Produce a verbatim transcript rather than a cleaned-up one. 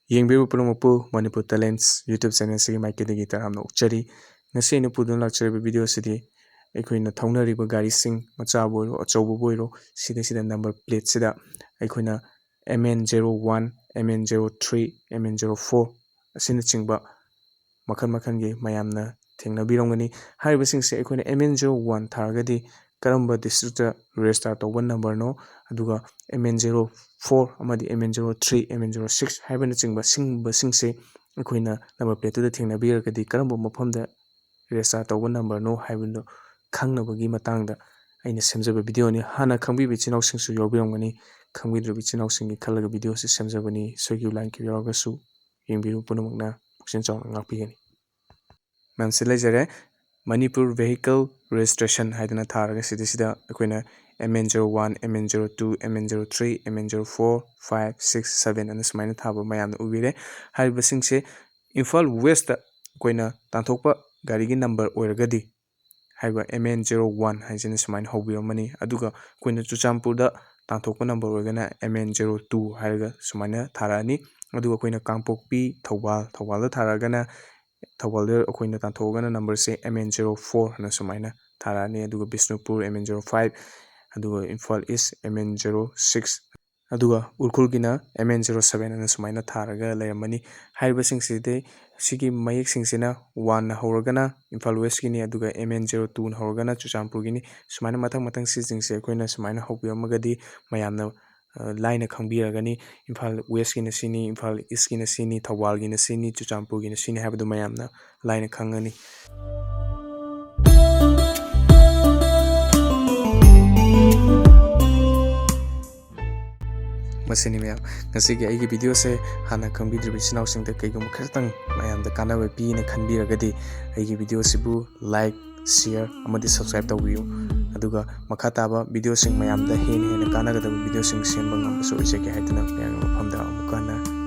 ꯌꯦꯡꯕꯤꯔꯤꯕ ꯄꯨꯝꯅꯃꯛꯄꯨ ꯃꯅꯤꯄꯨꯔ ꯇꯦꯂꯦꯟꯠꯁ YouTube ꯆꯦꯅꯦꯜꯁꯤꯒꯤ ꯃꯥꯏꯀꯩꯗꯒꯤ ꯇꯔꯥꯝꯅ ꯑꯣꯛꯆꯔꯤ꯫ ꯉꯁꯤ ꯑꯩꯅ ꯄꯨꯗꯨꯅ ꯂꯥꯛꯆꯔꯤꯕ ꯚꯤꯗꯤꯑꯣ ꯑꯁꯤꯗꯤ ꯑꯩꯈꯣꯏꯅ ꯊꯧꯅꯔꯤꯕ ꯒꯥꯔꯤꯁꯤꯡ, ꯃꯆꯥꯕꯨ ꯑꯣꯏꯔꯣ ꯑꯆꯧꯕꯕꯨ ꯑꯣꯏꯔꯣ, ꯁꯤꯗꯩꯁꯤꯗ ꯅꯝꯕꯔ ꯄ꯭ꯂꯦꯠꯁꯤꯗ ꯑꯩꯈꯣꯏꯅ M N zero one, M N zero three, M N zero four ꯑꯁꯤꯅꯆꯤꯡꯕ ꯃꯈꯜ ꯃꯈꯜꯒꯤ ꯃꯌꯥꯝꯅ ꯊꯦꯡꯅꯕꯤꯔꯝꯒꯅꯤ꯫ ꯍꯥꯏꯔꯤꯕꯁꯤꯡꯁꯦ ꯑꯩꯈꯣꯏꯅ M N zero one ꯊꯥꯔꯒꯗꯤ ꯀꯔꯝꯕ ꯗꯤꯁꯇ꯭ꯔꯤꯛꯇ ꯔꯦꯖꯤꯁꯇꯥꯔ ꯇꯧꯕ ꯅꯝꯕꯔꯅꯣ, ꯑꯗꯨꯒ M N zero four ꯑꯃꯗꯤ M N zero three, M N zero six ꯍꯥꯏꯕꯅꯆꯤꯡꯕ ꯁꯤꯒꯨꯝꯕꯁꯤꯡꯁꯦ ꯑꯩꯈꯣꯏꯅ ꯅꯝꯕꯔ ꯄ꯭ꯂꯦꯠꯇꯨꯗ ꯊꯦꯡꯅꯕꯤꯔꯒꯗꯤ ꯀꯔꯝꯕ ꯃꯐꯝꯗ ꯔꯦꯖꯤꯁꯇꯥꯔ ꯇꯧꯕ ꯅꯝꯕꯔꯅꯣ ꯍꯥꯏꯕꯗꯨ ꯈꯪꯅꯕꯒꯤ ꯃꯇꯥꯡꯗ ꯑꯩꯅ ꯁꯦꯝꯖꯕ ꯚꯤꯗꯤꯑꯣꯅꯤ꯫ ꯍꯥꯟꯅ ꯈꯪꯕꯤꯕ ꯏꯆꯤꯟ ꯏꯅꯥꯎꯁꯤꯡꯁꯨ ꯌꯥꯎꯕꯤꯔꯝꯒꯅꯤ꯫ ꯈꯪꯕꯤꯗ꯭ꯔꯤꯕ ꯏꯆꯤꯟ ꯏꯅꯥꯎꯁꯤꯡꯒꯤ ꯈꯜꯂꯒ ꯚꯤꯗꯤꯑꯣꯁꯤ ꯁꯦꯝꯖꯕꯅꯤ꯫ ꯁꯣꯏꯈꯤꯕ ꯂꯥꯟꯈꯤꯕ ꯌꯥꯎꯔꯒꯁꯨ ꯌꯦꯡꯕꯤꯔꯤꯕ ꯄꯨꯝꯅꯃꯛꯅ ꯄꯨꯛꯆꯦꯜ ꯆꯥꯎꯅ ꯉꯥꯛꯄꯤꯒꯅꯤ꯫ ꯃꯌꯥꯝꯁꯤ ꯂꯩꯖꯔꯦ꯫ ꯃꯅꯤꯄꯨꯔ ꯚꯦꯍꯤꯀꯜ ꯔꯦꯖꯤꯁꯇ꯭ꯔꯦꯁꯟ ꯍꯥꯏꯗꯅ ꯊꯥꯔꯒ ꯁꯤꯗꯩꯁꯤꯗ ꯑꯩꯈꯣꯏꯅ M N zero one, M N zero two, M N zero three, M N zero four, five, six, seven ꯑꯅ ꯁꯨꯃꯥꯏꯅ ꯊꯥꯕ ꯃꯌꯥꯝꯅ ꯎꯕꯤꯔꯦ꯫ ꯍꯥꯏꯔꯤꯕꯁꯤꯡꯁꯦ ꯏꯝꯐꯥꯜ ꯋꯦꯁꯇ ꯑꯩꯈꯣꯏꯅ ꯇꯥꯟꯊꯣꯛꯄ ꯒꯥꯔꯤꯒꯤ ꯅꯝꯕꯔ ꯑꯣꯏꯔꯒꯗꯤ ꯍꯥꯏꯔꯤꯕ M N zero one ꯍꯥꯏꯁꯤꯅ ꯁꯨꯃꯥꯏꯅ ꯍꯧꯕꯤꯔꯝꯃꯅꯤ꯫ ꯑꯗꯨꯒ ꯑꯩꯈꯣꯏꯅ ꯆꯨꯔꯆꯥꯟꯄꯨꯔꯗ ꯇꯥꯟꯊꯣꯛꯄ ꯅꯝꯕꯔ ꯑꯣꯏꯔꯒꯅ M N zero two ꯍꯥꯏꯔꯒ ꯁꯨꯃꯥꯏꯅ ꯊꯥꯔꯛꯑꯅꯤ꯫ ꯑꯗꯨꯒ ꯑꯩꯈꯣꯏꯅ ꯀꯥꯡꯄꯣꯛꯄꯤ, ꯊꯧꯕꯥꯜ, ꯊꯧꯕꯥꯜꯗ ꯊꯥꯔꯛꯑꯒꯅ, ꯊꯧꯕꯥꯜꯗ ꯑꯩꯈꯣꯏꯅ ꯇꯥꯟꯊꯣꯛꯑꯒꯅ ꯅꯝꯕꯔꯁꯦ M N zero four ꯍꯥꯏꯅ ꯁꯨꯃꯥꯏꯅ ꯊꯥꯔꯛꯑꯅꯤ꯫ ꯑꯗꯨꯒ Bishnupur M N zero five, ꯑꯗꯨꯒ ꯏꯝꯐꯥꯜ ꯏꯁ M N zero six, ꯑꯗꯨꯒ ꯎꯈ꯭ꯔꯨꯜꯒꯤꯅ M N zero seven ꯑꯅ ꯁꯨꯃꯥꯏꯅ ꯊꯥꯔꯒ ꯂꯩꯔꯝꯃꯅꯤ꯫ ꯍꯥꯏꯔꯤꯕꯁꯤꯡꯁꯤꯗꯤ ꯁꯤꯒꯤ ꯃꯌꯦꯛꯁꯤꯡꯁꯤꯅ one ꯅ ꯍꯧꯔꯒꯅ ꯏꯝꯐꯥꯜ ꯋꯦꯁꯀꯤꯅꯤ, ꯑꯗꯨꯒ M N zero two ꯅ ꯍꯧꯔꯒꯅ ꯆꯨꯔꯆꯥꯟꯄꯨꯔꯒꯤꯅꯤ꯫ ꯁꯨꯃꯥꯏꯅ ꯃꯊꯪ ꯃꯊꯪ ꯁꯤꯁꯤꯡꯁꯦ ꯑꯩꯈꯣꯏꯅ ꯁꯨꯃꯥꯏꯅ ꯍꯧꯕꯤꯔꯝꯃꯒꯗꯤ ꯃꯌꯥꯝꯅ, ꯑ, ꯂꯥꯏꯅ ꯈꯪꯕꯤꯔꯒꯅꯤ꯫ ꯏꯝꯐꯥꯜ ꯋꯦꯁꯀꯤꯅ ꯁꯤꯅꯤ, ꯏꯝꯐꯥꯜ ꯏꯁꯀꯤꯅ ꯁꯤꯅꯤ, ꯊꯧꯕꯥꯜꯒꯤꯅ ꯁꯤꯅꯤ, ꯆꯨꯔꯆꯥꯟꯄꯨꯔꯒꯤꯅ ꯁꯤꯅꯤ ꯍꯥꯏꯕꯗꯨ ꯃꯌꯥꯝꯅ ꯂꯥꯏꯅ ꯈꯪꯉꯅꯤ꯫ ꯃꯁꯤꯅꯤ ꯃꯌꯥꯝ, ꯉꯁꯤꯒꯤ ꯑꯩꯒꯤ ꯚꯤꯗꯤꯑꯣꯁꯦ ꯍꯥꯟꯅ ꯈꯪꯕꯤꯗ꯭ꯔꯤꯕ ꯏꯆꯤꯟ ꯏꯅꯥꯎꯁꯤꯡꯗ ꯀꯩꯒꯨꯝꯕ ꯈꯤꯇꯪ ꯃꯌꯥꯝꯗ ꯀꯥꯟꯅꯕ ꯄꯤꯅ ꯈꯟꯕꯤꯔꯒꯗꯤ ꯑꯩꯒꯤ ꯚꯤꯗꯤꯑꯣꯁꯤꯕꯨ like, share ꯑꯃꯗꯤ subscribe ꯇꯧꯕꯤꯌꯨ꯫ ꯑꯗꯨꯒ ꯃꯈꯥ ꯇꯥꯕ ꯚꯤꯗꯤꯑꯣꯁꯤꯡ ꯃꯌꯥꯝꯗ ꯍꯦꯟꯅ ꯍꯦꯟꯅ ꯀꯥꯟꯅꯒꯗꯕ ꯚꯤꯗꯤꯑꯣꯁꯤꯡ ꯁꯦꯝꯕ ꯉꯝꯕꯁꯨ ꯑꯣꯏꯖꯒꯦ ꯍꯥꯏꯗꯨꯅ ꯃꯌꯥꯝꯒꯤ ꯃꯐꯝꯗ ꯑꯃꯨꯛꯀ ꯍꯟꯅ